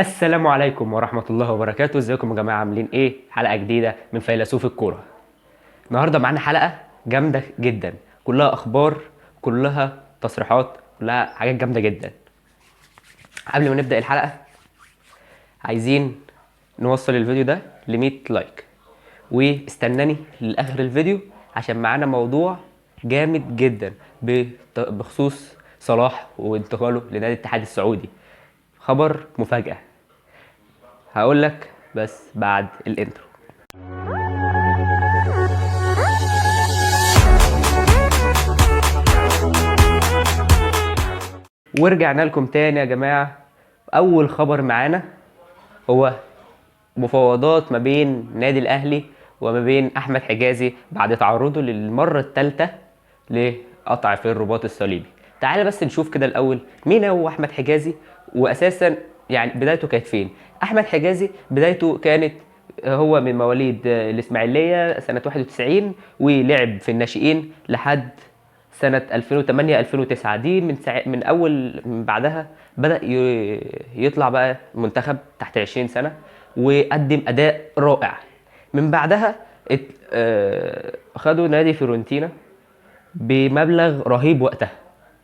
السلام عليكم ورحمة الله وبركاته. ازيكم يا جماعة، عاملين ايه؟ حلقة جديدة من فيلسوف الكورة. النهاردة معانا حلقة جامدة جدا، كلها اخبار، كلها تصريحات، كلها حاجات جامدة جدا. قبل ما نبدأ الحلقة عايزين نوصل الفيديو ده ل 100 like، واستناني لآخر الفيديو عشان معانا موضوع جامد جدا بخصوص صلاح وانتقاله لنادي الاتحاد السعودي. خبر مفاجأة هقول لك بس بعد ال intro. ورجعنا لكم تاني يا جماعة. أول خبر معانا هو مفاوضات ما بين نادي الأهلي وما بين أحمد حجازي بعد تعرضه للمرة الثالثة لقطع في الرباط الصليبي. تعال بس نشوف كده الأول مين هو أحمد حجازي، وأساسا بدايته كانت فين. أحمد حجازي بدايته كانت هو من مواليد الإسماعيلية سنة 91، ولعب في الناشئين لحد سنة 2008 2009. دي من أول من بعدها بدأ يطلع بقى منتخب تحت 20 سنة وقدم أداء رائع. من بعدها خدوا نادي فيورنتينا بمبلغ رهيب وقتها،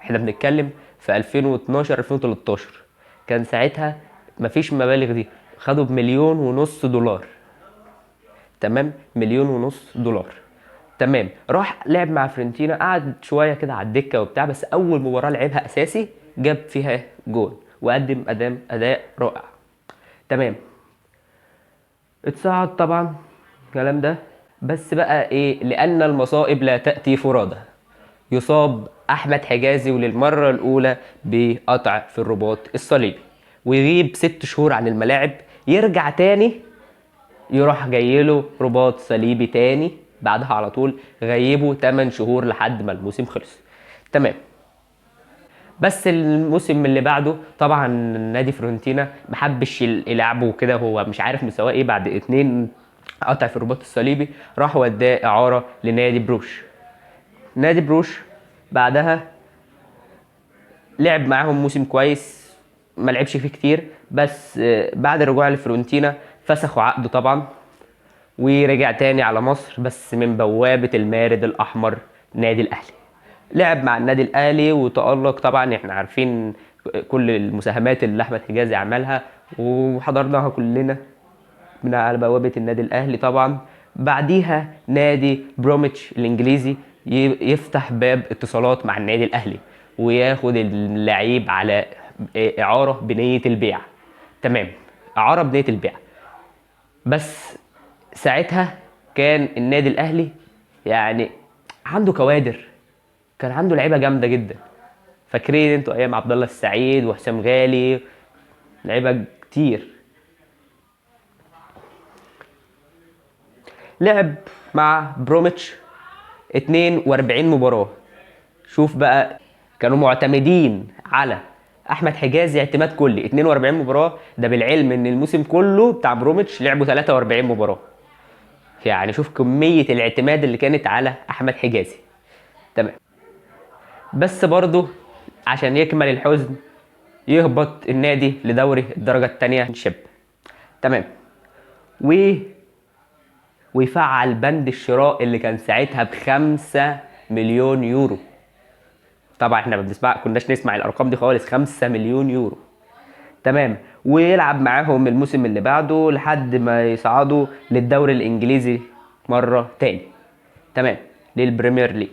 احنا بنتكلم في 2012 2013، كان ساعتها مفيش مبالغ دي، خدوا بمليون ونص دولار. تمام، مليون ونص دولار. تمام، راح لعب مع فيورنتينا، قعد شوية كده على الدكة وبتاع، بس اول مباراة لعبها اساسي جاب فيها جون وقدم اداء رائع. تمام، اتصعد طبعا الكلام ده، بس بقى ايه، لان المصائب لا تاتي فرادى، يصاب احمد حجازي وللمره الاولى بقطع في الرباط الصليبي ويغيب 6 شهور عن الملاعب. يرجع تاني يروح جايله رباط صليبي تاني بعدها على طول، غيبه 8 شهور لحد ما الموسم خلص. تمام، بس الموسم اللي بعده طبعا نادي فيورنتينا ما حبش يلعبه كده، هو مش عارف مستواه ايه بعد 2 قطع في الرباط الصليبي، راح وداه اعاره لنادي بروش. نادي بروش بعدها لعب معاهم موسم كويس، ما لعبش فيه كتير، بس بعد الرجوع لفيورنتينا فسخوا عقده طبعا ورجع تاني على مصر، بس من بوابة المارد الأحمر نادي الأهلي. لعب مع النادي الأهلي وتألق، طبعا احنا عارفين كل المساهمات اللي أحمد حجازي عملها وحضرناها كلنا من على بوابة النادي الأهلي. طبعا بعديها نادي بروميتش الإنجليزي يفتح باب اتصالات مع النادي الأهلي وياخد اللعيب على إعارة بنية البيع. تمام، إعارة بنية البيع، بس ساعتها كان النادي الأهلي عنده كوادر، كان عنده لعيبة جامدة جدا. فاكرين انتوا أيام عبد الله السعيد وحسام غالي، لعيبة كتير. لعب مع بروميتش 42 مباراة. شوف بقى، كانوا معتمدين على أحمد حجازي اعتماد كلي، 42 مباراة، ده بالعلم إن الموسم كله بتاع بروميتش لعبوا 43 مباراة. شوف كمية الاعتماد اللي كانت على أحمد حجازي. تمام، بس برضه عشان يكمل الحزن يهبط النادي لدوري الدرجة التانية شيب. تمام، ويفعل بند الشراء اللي كان ساعتها ب5 مليون يورو. طبعا احنا ما كناش نسمع الارقام دي خالص، 5 مليون يورو. تمام، ويلعب معاهم الموسم اللي بعده لحد ما يصعدوا للدوري الانجليزي مرة تاني. تمام، للبريمير ليج،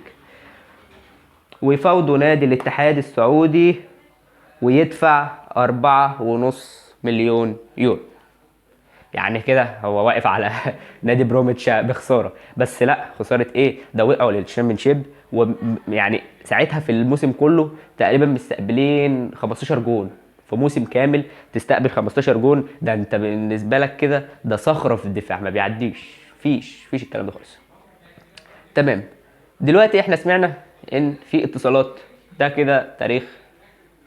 ويفاوضوا نادي الاتحاد السعودي ويدفع أربعة ونص مليون يورو. كده هو واقف على نادي بروميتش بخسارة، بس لا خسارة ايه، ده وقعوا للشامبيونشيب، ساعتها في الموسم كله تقريبا مستقبلين 15 جون في موسم كامل، تستقبل 15 جون، ده انت بالنسبة لك كده ده صخرة في الدفاع، ما بيعديش، فيش الكلام ده خالص. تمام، دلوقتي احنا سمعنا ان في اتصالات، ده كده تاريخ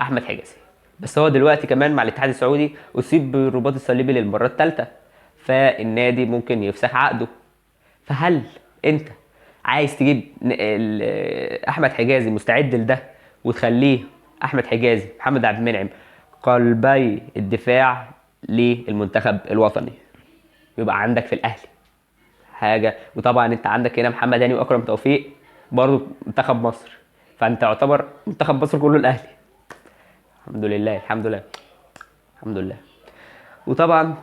احمد حجازي، بس هو دلوقتي كمان مع الاتحاد السعودي اصيب بالرباط الصليبي للمرة الثالثة، فالنادي ممكن يفسخ عقده. فهل انت عايز تجيب احمد حجازي مستعد لده وتخليه احمد حجازي محمد عبد المنعم قلبي الدفاع للمنتخب الوطني، يبقى عندك في الاهلي حاجة. وطبعا انت عندك هنا محمد هاني واكرم توفيق برضو منتخب مصر، فانت يعتبر منتخب مصر كله الاهلي. الحمد لله الحمد لله الحمد لله. وطبعا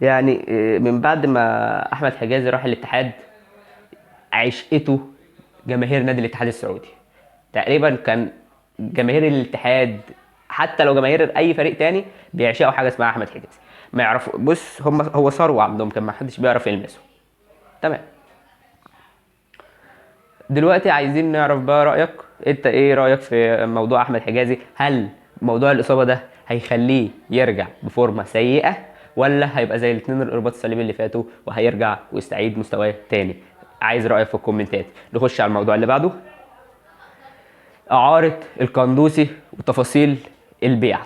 يعني من بعد ما احمد حجازي راح الاتحاد عشقته جماهير نادي الاتحاد السعودي. تقريبا كان جماهير الاتحاد حتى لو جماهير اي فريق تاني بيعشقوا حاجة اسمها احمد حجازي، ما يعرفوا. بص، هم هو ثروة عندهم، كان ما حدش بيعرف يلمسه. تمام. دلوقتي عايزين نعرف بقى رايك انت، ايه رايك في موضوع احمد حجازي؟ هل موضوع الاصابة ده هيخليه يرجع بفورمه سيئه، ولا هيبقى زي الاثنين الارباط الصليبي اللي فاتوا وهيرجع ويستعيد مستواه تاني؟ عايز رايك في الكومنتات. نخش على الموضوع اللي بعده، اعاره القندوسي وتفاصيل البيع.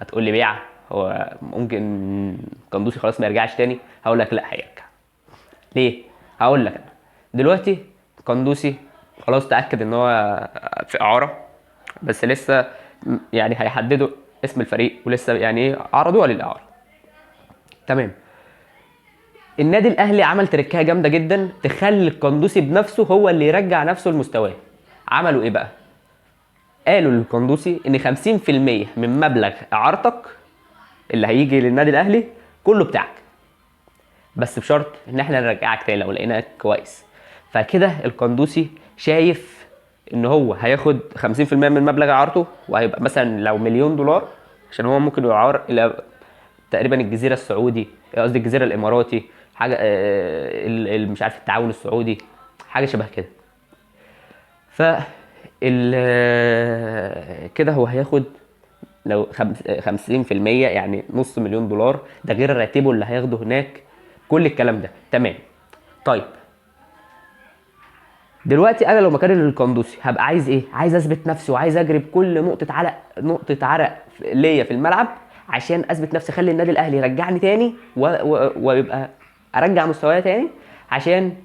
هتقول لي بيع؟ هو ممكن القندوسي خلاص ما يرجعش تاني؟ هقول لك لا، هيرجع. ليه؟ هقول لك انا دلوقتي القندوسي خلاص تاكد ان هو في اعاره، بس لسه يعني هيحددوا اسم الفريق ولسه يعني ايه عرضوها للاعاره. تمام. النادي الاهلي عمل تركايه جامدة جدا تخلي القندوسي بنفسه هو اللي يرجع نفسه لمستواه. عملوا ايه بقى؟ قالوا للقندوسي ان 50% من مبلغ اعارتك اللي هيجي للنادي الاهلي كله بتاعك، بس بشرط ان احنا نرجعك تاني لو لقيناك كويس. فكده القندوسي شايف ان هو هياخد 50% من مبلغ اعارته، وهيبقى مثلا لو $1,000,000، عشان هو ممكن يعار الى تقريبا الجزيرة السعودي، قصدي الجزيرة الاماراتي، حاجة، مش عارف التعاون السعودي، حاجة شبه كده. ف كده هو هياخد لو خمسين في المية، يعني نص مليون دولار، ده غير راتبه اللي هياخده هناك، كل الكلام ده. تمام. طيب دلوقتي انا لو مكان القندوسي هبقى عايز ايه؟ عايز اثبت نفسي، وعايز اجري بكل نقطة عرق ليا في الملعب عشان اثبت نفسي، اخلي النادي الاهلي يرجعني تاني ويبقى ارجع مستواي تاني عشان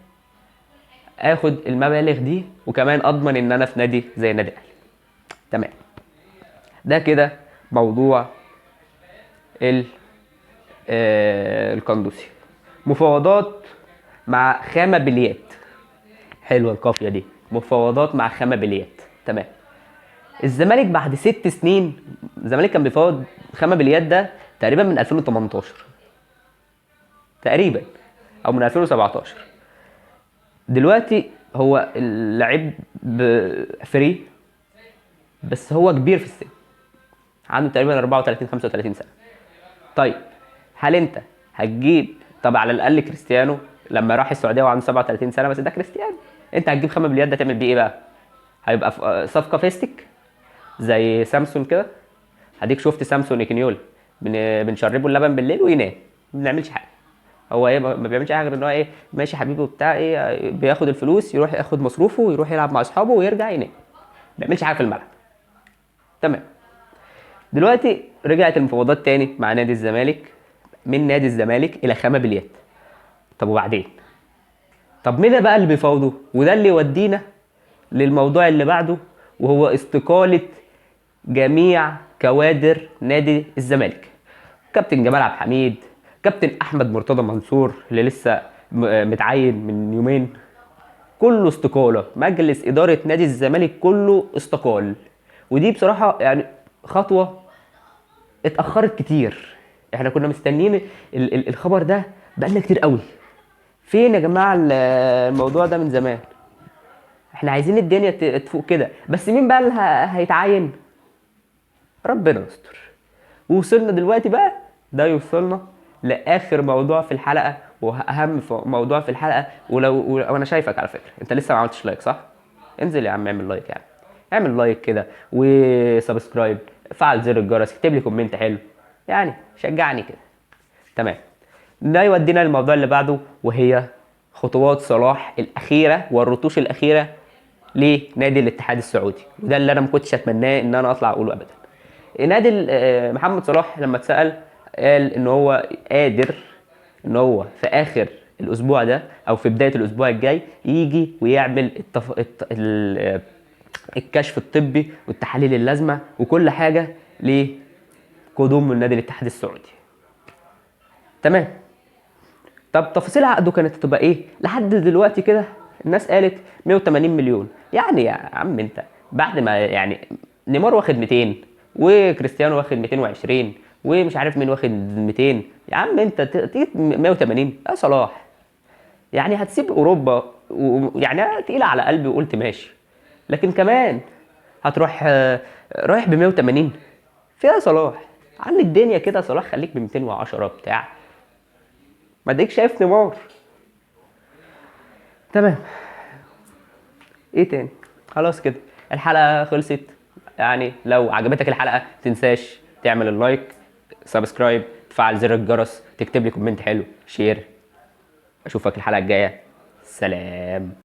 اخد المبالغ دي، وكمان اضمن ان انا في نادي زي النادي الاهلي. تمام. ده كده موضوع القندوسي. مفاوضات مع خامة بليات، حلوة القافية دي، مفاوضات مع خامة بليات. تمام. الزمالك بعد 6 سنين، الزمالك كان بيفاوض خامة بليات ده تقريبا من 2018 تقريبا او من 2017. دلوقتي هو اللعيب فري، بس هو كبير في السن، عنده تقريبا 34 35 سنة. طيب هل انت هتجيب، طب على الاقل كريستيانو لما راح السعودية وعنده 37 سنة، بس ده كريستيانو، انت هتجيب خامة بليات ده تعمل بيه ايه بقى؟ هيبقى صفقة فيستك زي سامسون كده. هديك شفت سامسون اكنيول بنشربه اللبن بالليل وينام، ما بنعملش حاجة. هو ايه، ما بيعملش حاجة غير ان هو ايه، ماشي حبيبي وبتاع ايه، بياخد الفلوس يروح ياخد مصروفه ويروح يلعب مع اصحابه ويرجع ينام، ما بيعملش حاجة في الملعب. تمام. دلوقتي رجعت المفاوضات تاني مع نادي الزمالك، من نادي الزمالك الى خامة بليات. طب وبعدين؟ طب مين بقى اللي بيفاوضه؟ وده اللي يودينا للموضوع اللي بعده، وهو استقالة جميع كوادر نادي الزمالك. كابتن جمال عبد الحميد، كابتن احمد مرتضى منصور اللي لسه متعين من يومين، كله استقالة. مجلس إدارة نادي الزمالك كله استقال. ودي بصراحة خطوة اتأخرت كتير، احنا كنا مستنيين الخبر ده بقالنا كتير قوي. فين يا جماعة الموضوع ده من زمان؟ احنا عايزين الدنيا تفوق كده. بس مين بقى اللي هيتعين؟ ربنا يستر. ووصلنا دلوقتي بقى، ده يوصلنا لاخر موضوع في الحلقة واهم موضوع في الحلقة. وانا شايفك على فكرة انت لسه ما عملتش like صح؟ انزل يا عم اعمل like، اعمل like كده و subscribe، فعل زر الجرس، اكتب لي comment حلو، شجعني كده. تمام. ده يودينا للموضوع اللي بعده، وهي خطوات صلاح الاخيرة والرتوش الاخيرة لنادي الاتحاد السعودي. وده اللي انا ما كنتش اتمناه ان انا اطلع اقوله ابدا. نادي محمد صلاح لما اتسال قال ان هو قادر ان هو في اخر الاسبوع ده او في بداية الاسبوع الجاي يجي ويعمل الكشف الطبي والتحاليل اللازمة وكل حاجة لقدوم من نادي الاتحاد السعودي. تمام. طب تفاصيل عقده كانت هتبقى ايه؟ لحد دلوقتي كده الناس قالت 180 مليون. يعني يا عم انت بعد ما يعني نيمار واخد 200، وكريستيانو واخد 220، ومش عارف مين واخد 200، يا عم انت تيجي 180 يا صلاح، يعني هتسيب اوروبا ويعني أنا تقيلة على قلبي وقلت ماشي، لكن كمان هتروح رايح ب 180 فيها يا صلاح. علي الدنيا كده يا صلاح، خليك ب 210 بتاع، ما ديك شايف نيمار. تمام. ايه تاني؟ خلاص كده الحلقة خلصت. يعني لو عجبتك الحلقة تنساش تعمل ال like، subscribe، تفعل زر الجرس، تكتب لي comment حلو، share. اشوفك الحلقة الجاية. سلام.